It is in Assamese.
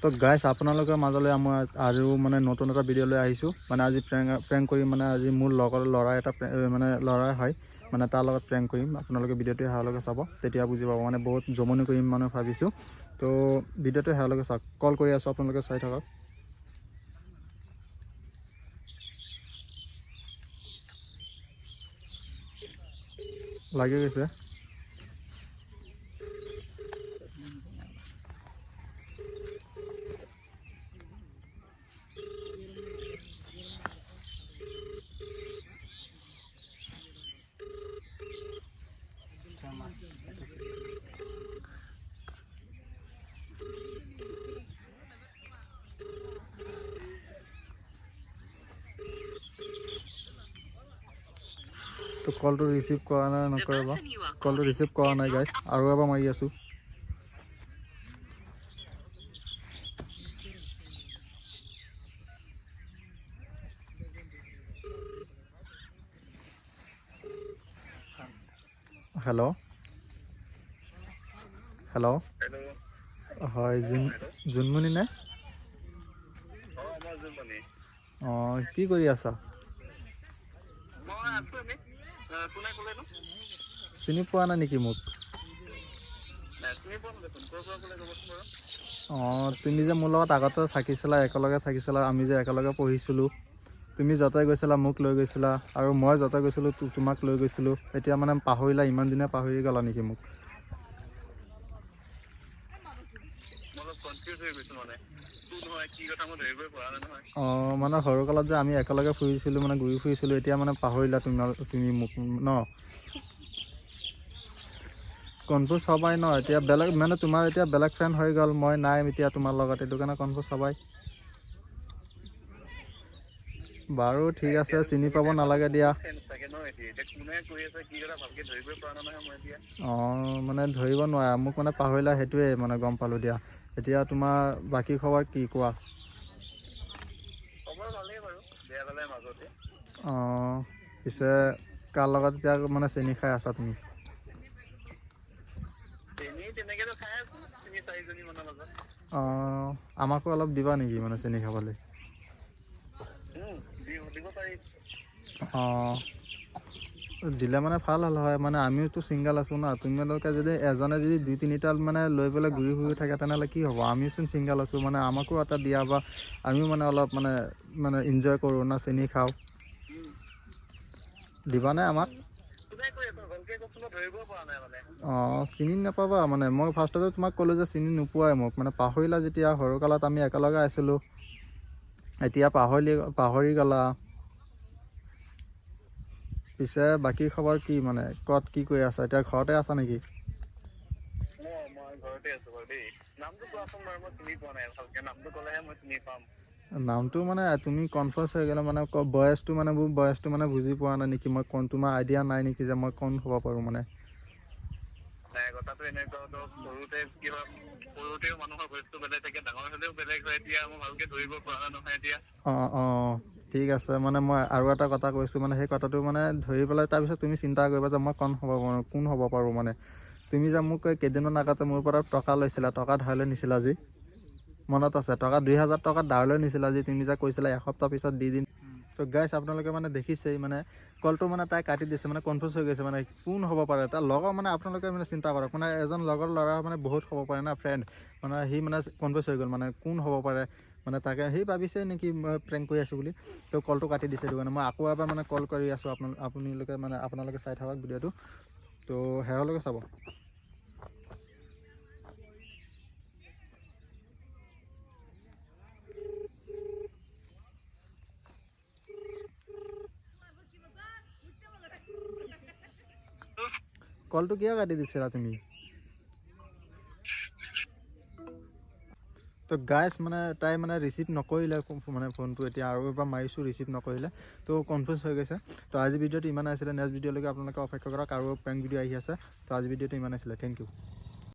তো গাইছ, আপোনালোকৰ মাজলৈ মই আৰু মানে নতুন এটা ভিডিঅ' লৈ আহিছোঁ। মানে আজি প্ৰেংক কৰিম। মানে আজি মোৰ লগৰ ল'ৰা এটা মানে ল'ৰা হয়, মানে তাৰ লগত প্ৰেংক কৰিম। আপোনালোকে ভিডিঅ'টো শেহলৈকে চাব, তেতিয়া বুজি পাব। মানে বহুত জমনি কৰিম মানে ভাবিছোঁ। তো ভিডিঅ'টো শেহলৈকে চাওক। কল কৰি আছোঁ, আপোনালোকে চাই থাকক। লাগি গৈছে। তো কলটো ৰিচিভ কৰা নাই, নকৰে বা কলটো ৰিচিভ কৰা নাই গাইছ। আৰু এবাৰ মাৰি আছোঁ। Hello', hello'. হেল্ল'। হয়, জোন জোনমণি নে? অঁ, মই জোনমণি। অঁ, কি কৰি আছা? মই আছো এনেই। কোনে ক'লেনো? চিনি পোৱা নাই নেকি মোক? নাই, চিনি পোৱা নাই দেখোন। ক'ৰ পৰা ক'লে ক'বচোন বাৰু। অঁ, তুমি যে মোৰ লগত আগতে থাকিছিলা, একেলগে থাকিছিলা, আমি যে একেলগে পঢ়িছিলোঁ। তুমি য'তে গৈছিলা মোক লৈ গৈছিলা আৰু মই য'তে গৈছিলোঁ তোমাক লৈ গৈছিলোঁ। এতিয়া মানে পাহৰিলা? ইমান দিনে পাহৰি গ'লা নেকি মোক? মই অলপ কনফিউজ হৈ গৈছো, মানে কোন হয়, কি কথা মই ধৰিবই পৰা নাই নহয়। অঁ, মানে সৰুকালত যে আমি একেলগে ফুৰিছিলোঁ, মানে ঘূৰি ফুৰিছিলোঁ, এতিয়া মানে পাহৰিলা তুমি মোক ন? কনফিউজ হবাই ন। এতিয়া বেলেগ মানে তোমাৰ এতিয়া বেলেগ ফ্ৰেণ্ড হৈ গ'ল, মই নাই এতিয়া তোমাৰ লগত, এইটো কাৰণে কনফিউজ হবাই। বাৰু, ঠিক আছে, এতিয়াতো চিনি তুমি পাব নাই, নালাগে দিয়া। বহুত ফ্ৰেণ্ড থাকে ন। এতিয়া এতিয়া কোনে কৈ আছে, কি কথা ভালকে ধৰিবই পৰা নাই নহয় মই এতিয়া। অঁ, মানে ধৰিব নোৱাৰা মোক, মানে পাহৰিলা, সেইটোৱে মানে গম পালোঁ দিয়া। এতিয়া তোমাৰ বাকী খবৰ কি কোৱা? খবৰ ভালেই বাৰু, বেয়া ভালে মাজতে। অঁ, পিছে কাৰ লগত এতিয়া মানে চেনি খাই আছা তুমি? চেনি তেনেকেতো খাই আছো তিনি চাৰিজনী মানৰ লগত। অঁ, আমাকো অলপ দিবা নেকি মানে চেনি খাবলৈ? দিব পাৰি। অঁ, দিলে মানে ভাল হ'ল হয়। মানে আমিওতো ছিংগল আছোঁ ন। তোমালোকে যদি এজনে যদি দুই তিনিটা মানে লৈ পেলাই ঘূৰি ফুৰি থাকে, তেনেহ'লে কি হ'ব? আমিওচোন ছিংগল আছোঁ। মানে আমাকো এটা দিয়া বা আমিও মানে অলপ মানে মানে এনজয় কৰোঁ না, চেনি খাওঁ। দিবানে আমাক? কোনে কৈ আছা ভালকে কচোন, মই ধৰিব পৰা নাই মানে। অঁ, চিনি নাপাবা। মানে মই ফাৰ্ষ্টতে তোমাক ক'লোঁ যে চিনি নোপোৱাই মোক, মানে পাহৰিলা যেতিয়া। সৰুকালত আমি একেলগে আছিলোঁ, এতিয়া পাহৰি গ'লা। পিছে বাকী খবৰ কি? মানে ক'ত কি কৰি আছা এতিয়া? ঘৰতে আছা নেকি? মই ঘৰতে আছো বাৰু দেই। নামটো কোৱাচোন বাৰু, মই চিনি পোৱা নাই ভালকে। নামটো ক'লেহে মই চিনি পাম। নামটো মানে তুমি কনফাউজ হৈ গ'লে মানে বয়সটো মানে মোৰ বয়সটো মানে বুজি পোৱা নাই নেকি মই কোন? তোমাৰ আইডিয়া নাই নেকি যে মই কোন হ'ব পাৰোঁ মানে? নাই, কথাটো এনেকুৱা ধৰক, সৰুতে কি হয়, সৰুতেও মানুহৰ ভইচটো বেলেগ থাকে, ডাঙৰ হলেও বেলেগ হয়। এতিয়া মই ভালকে ধৰিব পৰা নাই নহয় এতিয়া। অঁ, ঠিক আছে। মানে মই আৰু এটা কথা কৈছোঁ, মানে সেই কথাটো মানে ধৰি পেলাই তাৰপিছত তুমি চিন্তা কৰিবা যে মই কোন হ'ব পাৰোঁ, কোন হ'ব পাৰোঁ। মানে তুমি যে মোক কেইদিনমান আগতে মোৰ পৰা টকা লৈছিলা, টকা ধাৰলৈ নিছিলা যি, মনত আছে? টকা 2000 টকা ধাৰলৈ নিছিলা যি, তুমি যে কৈছিলা এসপ্তাহ পিছত দি দিম। তো গাইছ, আপোনালোকে মানে দেখিছেই, মানে কলটো মানে তাই কাটি দিছে, মানে কনফিউজ হৈ গৈছে, মানে কোন হ'ব পাৰে তাৰ লগৰ। মানে আপোনালোকে মানে চিন্তা কৰক, মানে এজন লগৰ ল'ৰা মানে বহুত হ'ব পাৰে না ফ্ৰেণ্ড। মানে সি মানে কনফিউজ হৈ গ'ল, মানে কোন হ'ব পাৰে। মানে তাকে সি ভাবিছে নেকি মই প্ৰেংক কৰি আছোঁ বুলি, তো কলটো কাটি দিছে। সেইটো কাৰণে মই আকৌ এবাৰ মানে কল কৰি আছোঁ। আপোনালোকে মানে আপোনালোকে চাই থাকক ভিডিঅ'টো, তো শেহলৈকে চাব। কলটো কিয় কাটি দিছিলা তুমি? তো গাইছ, মানে তাই মানে ৰিচিভ নকৰিলে মানে ফোনটো। এতিয়া আৰু এবাৰ মাৰিছোঁ, ৰিচিভ নকৰিলে, তো কনফিউজ হৈ গৈছে। তো আজি ভিডিঅ'টো ইমান আছিলে। নেক্সট ভিডিঅ'লৈকে আপোনালোকে অপেক্ষা কৰক, আৰু প্ৰেংক ভিডিঅ' আহি আছে। তো আজি ভিডিঅ'টো ইমান আছিলে। Thank U.